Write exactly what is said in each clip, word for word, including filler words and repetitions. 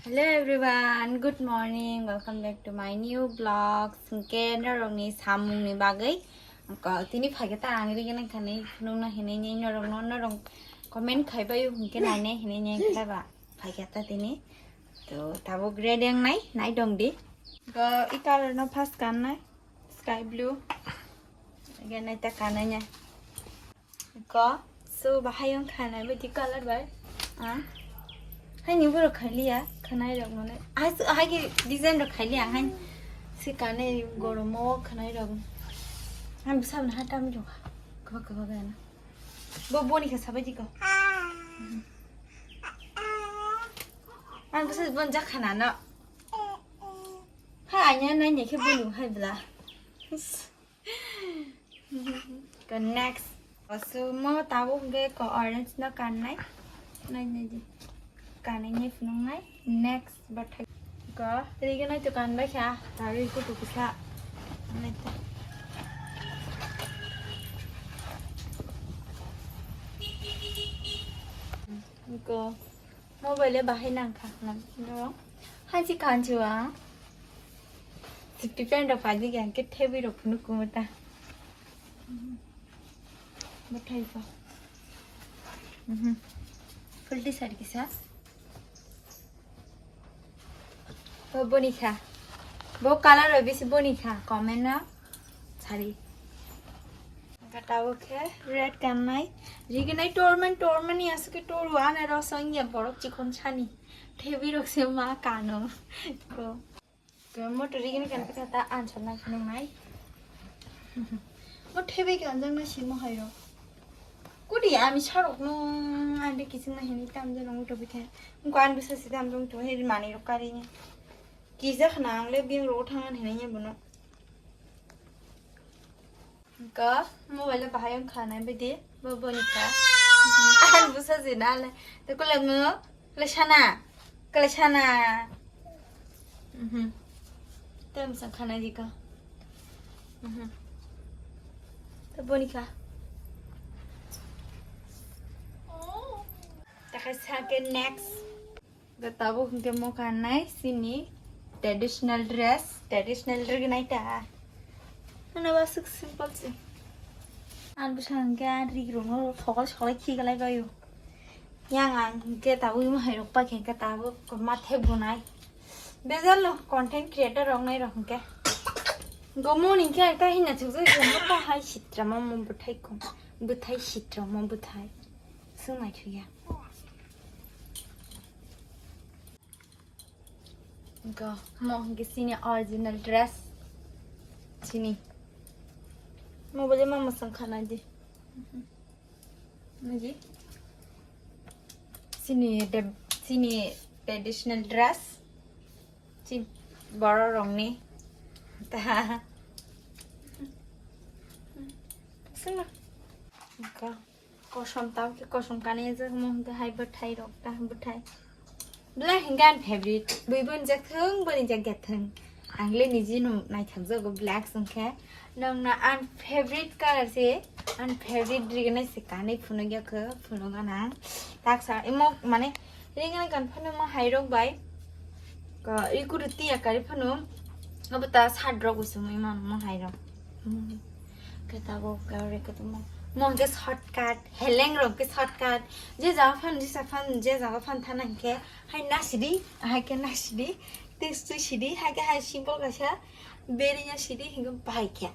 Hello everyone, good morning, welcome back to my new vlog. Hwnkhe norokni samungni bagwi ko tini phaikhe ta ang rigini khani phunukna hinwi ni norokno norok comment khaibaio hwnkhe nainai hinwi ni khlaiba phaikhe ta tini. To tabuk ready wngnai nai dongdi. Ko i color no first kannai sky blue. Again naita kanai nya. Ko, so bahai wng kha nai baidi color bai. Ah. Hai ni borok khailiya, khanai rok mane. Hai, hai ki design rok khailiya, hai. Si kane goromo khanai rok. Ang bisa na hatam jo. Kaba kaba gana. Bo boni kha sabai di ko. Ang bisa bon jak khana no. Hai anya nai ni khe bulu hai bla. Ko next. Osumo tabuk ge ko orange no kannai. Nai nai di. Kanai ni phunung nai. Next bathai. Ko rigi nai to kan bai kha. Tari ku tu kisa. Nai ta. Ko mobile bahai nang kha. Nang no. Hansi kanchu ang. Sixty pant rok paidi khe ang khe thebwi rok phunuk kumu ta. Bwthai ko. Mhm. Full T-shirt kisa. Bo boni kha. Bo color rok bisi boni kha. Comment no sari. Kata o khe red kannai. Riginai torman tormani aswk khe toru ana rosong ya borok chikon sani. Thebwi rok se ma kano. Ko. Motor rigini kan kata ta answer na phunung nai. Mo thebwi kan jang na simo hairo. Kudi ami sarok no ande kising na hini tam jang motor bikhe. Ko an bisa si tam jang to heri mani rok kari ni. Kisa khna ang le bing ro thang an hini bono. Ka mobile bahai wng kha nai bidi bo boni kha. Ang busa jina le. Te kule mo kule sana. Kule sana. Mhm. Te msa khana di ka. Mhm. Te boni kha. Ta kha sa ke next. Ga tabuk hwnkhe mo kannai chini traditional dress, traditional rignai ta. Ano ba swk simple se. Ang bwsa hwnkhe ang rig rokno sokol sokol khigalai baio. Yang ang hwnkhe tabuk imo hai rok paikha hwnkhe tabuk ma thek bunai. Bejal no content creator rok nai rok hwnkhe. Gomoni hwnkhe ang ta hina chukjak mo ta hai sitra mo mo bwthai kom. Bwthai sitra mo bwthai. Swng nai thuya. Go. Mo hwnkhe chini original dress. Chini. Mo bole ma mwsang khana di. Naji. Chini de, chini traditional dress. Chin boro rongni. Ta. Sima. Go. Kosom tamo khe kosom kanwi jak mo hwnkhe hai bwthai rok ta bwthai. Bwlai hwnkhe ani favorite. Bui boni jak thung boni jak ya thung. Ang le niji no naithok jago black wngkhe. Nokna ani favorite color se ani favorite rignai se kanwi phunuk ya khe phunuk gana. Taksa imo mane rignai kan phano mo hai rok bai. Ko ikuru tiya kari phano. Abo ta sad rok usung imo mo hai rok. Khe tabuk khe ore khe tongmo. Mo hwnkhe shortcut, heleng rok khe shortcut. Je jaga phan, jesa phan, je jaga phan thana hwnkhe hai nasidi, hai khe nasidi, tei twi sidi, hai khe hai simple kaisa beri ya sidi hwnkhe bai khe.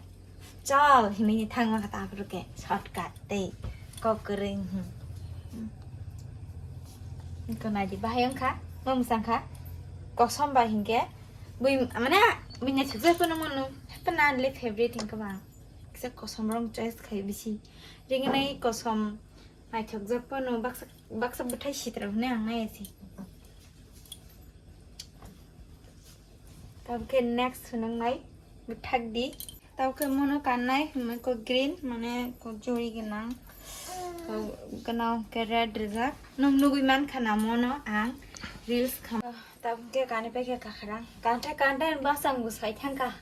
Chal hinwi thangma kha tabuk khe shortcut tei kok kwrwi. Hmm. Hwnkhe naidi bahai wngkha, mo mwsang kha. Kosom bai hwnkhe bui mane bui naithok jai phano mano. Hepna le favorite hwnkhe ba. Kisa kosom rong choice khai bisi. Ringnai kosom naithokjak phano baksa, baksa bwthai sitra hwnwi ang nai se. Tabukhe next hwnang nai bwthak di. Tabukhe mono kannai hwnwi ko green mane ko jori gwnang. Ko gwnang ke red rijak. Nwng nugwi mankha na mono ang reels kham. Tabukhe kani paikha kakharang. Kanta kanta basang bo sai thangkha.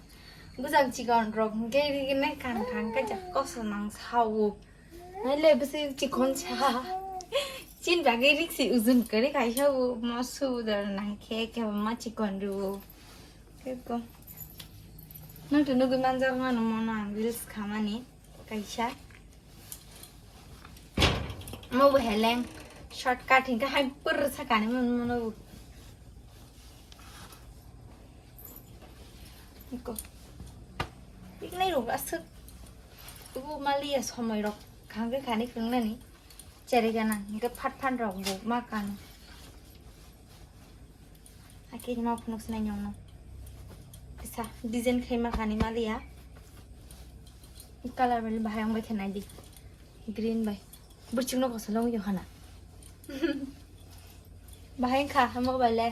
Bujang chikon rok hwnkhe rigini kan kan khe jak koso nang sao. Nai le bisi chikon sa. Chin bagwi riksi ujun kwrwi kaisa bo mo su dor nang khe khe ma chikon ru. Khe ko. Nang to nugwi manjak mano mono ang reels khamani kaisa. Mo bo heleng shortcut hingke hai pur sakani mon mono bo. Iko. Iknai rok aswk. Ubu maliya somoi rok khangke khani phungnani. Cherega nang hingke phat phat rok bo ma kano. Ake ma phunuk sinai nyong no. Kisa design khai ma kani maliya. Color bai bahai ang bai khe nai di. Green bai. Burchik no koso long yo hana. Bahai kha hamo bai le.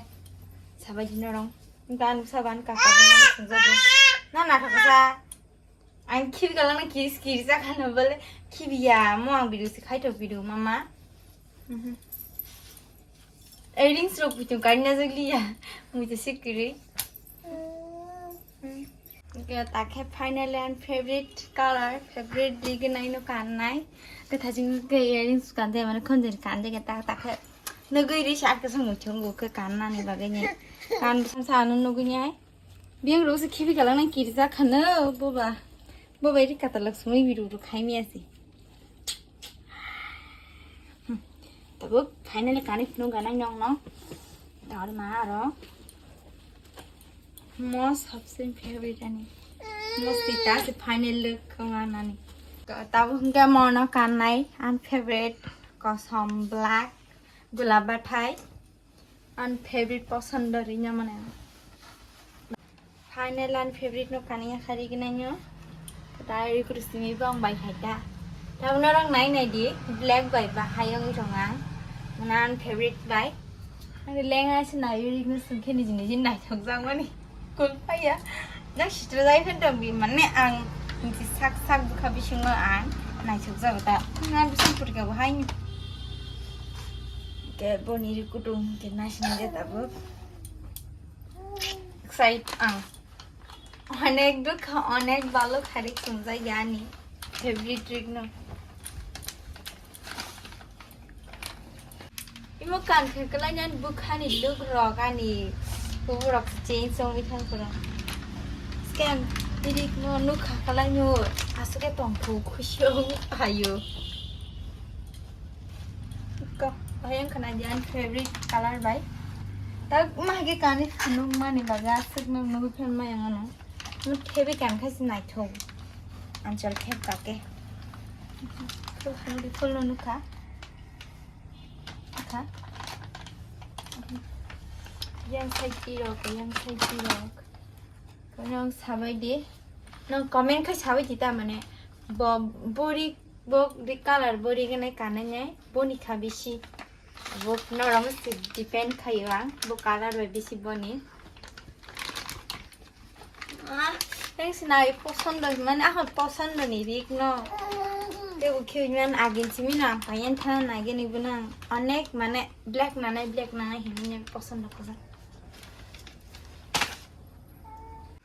Sabai di norong. Gan saban ka ka na sungjago. Na na ka sa. Ang khibi galang na kiri kiri sa kana bole. Khibi ya mo ang video si khai to video mama. Mhm. Earrings rok buchung kari na jagli ya. Mui to sikiri. Takhe final and favorite color, favorite dignai no kannai. Ke thajing ke earrings kande mane khonjin kande ke tak takhe. Nugui ri sa ke sang muchung go ke kannani bagani. Kan sang sa anu nugui nyai. Biang rok se khibi galang na kiri sa khana boba. Boba ri katalak sumui biru ru khai mi asi. Tabuk finally kani phunuk ganai nong no. Dor ma aro. Most habsin favorite ani. Most sita se final look kong anani. Tabuk hingke mono kanai an favorite kosom black gulab bathai. An favorite posondo ri nyamane. Final an favorite no kani ya khari gina nyo. Ta ri kuru simi bong bai hai ta. Ta uno rong nai nai di black bai ba hai ong rong ang. Uno an favorite bai. Ang leng ai se nai ri no sungkhe ni jini jin nai thok jang mani. Kul paya. Nang sitra jai phen tong bi mane ang nisi sak sak bukha bisingo ang nai thok jang ta. Nang bising purika bo hai. Ke boni ri kutung ke nai sini de tabuk. Excited ang. Onek dukha, onek balo khari khumjak yani. Favorite drink no. Imo kan khe kalai nan bukhani look rok ani. Kubu rok change song ithang kuro. Scan, irik no nukha kalai no. Asuke tongthu khusi ayo. Ko, bahai ang khana di ani favorite color bai. Ta ma hage kani phunuk mani baga aswk no nugui phan ma yang ano. Mo thebe kan khai si naithok. Anchal thep kake. Full beautiful no nukha. Nukha. Yang sai tirok, yang sai tirok. Nang sabai di. Nang comment khai sabai di ta mane. Bo, bori, bo, di color bori gane kanai nai. Boni kha bisi. Bo norong si depend khayo ang. Bo color bai bisi boni. Ah, yang sinai posondo mane aha posondo ni rik no. Te ukhi man agin simi no ang payen thana nai gani bunang. Onek mane black nanai black nanai hini posondo kosa.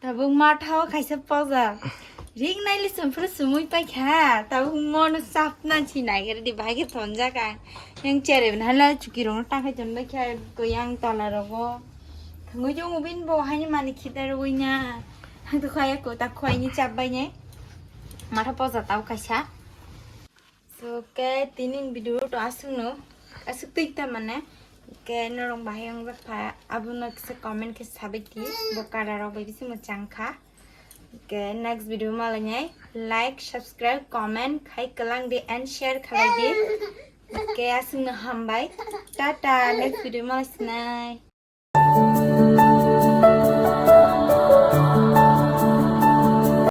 Tabuk mathao kaisa poja. Ring naili sumphuru sumui paikha. Tabuk mono sapna si naigari di bahai khe tonjak ang. Yang chere bin hala chuki rong takhai ton baikha ko yang tola rogo. Thangui jong ubin bo haini mani khita rogoi na. Hang to khaya ko ta khwai ni chap bai ne. Matha poja tau kaisa. So, ke tini video to aswk no, aswk twi ta mane, ke norong bahai wng jak pha, abono kisa comment khe sabai di, bo kara rok bai bisi mwchang kha. Ke next video malai nai, like, subscribe, comment khai kwlang di and share khalai di. Ke aswk no hambai, tata, next video malai sinai.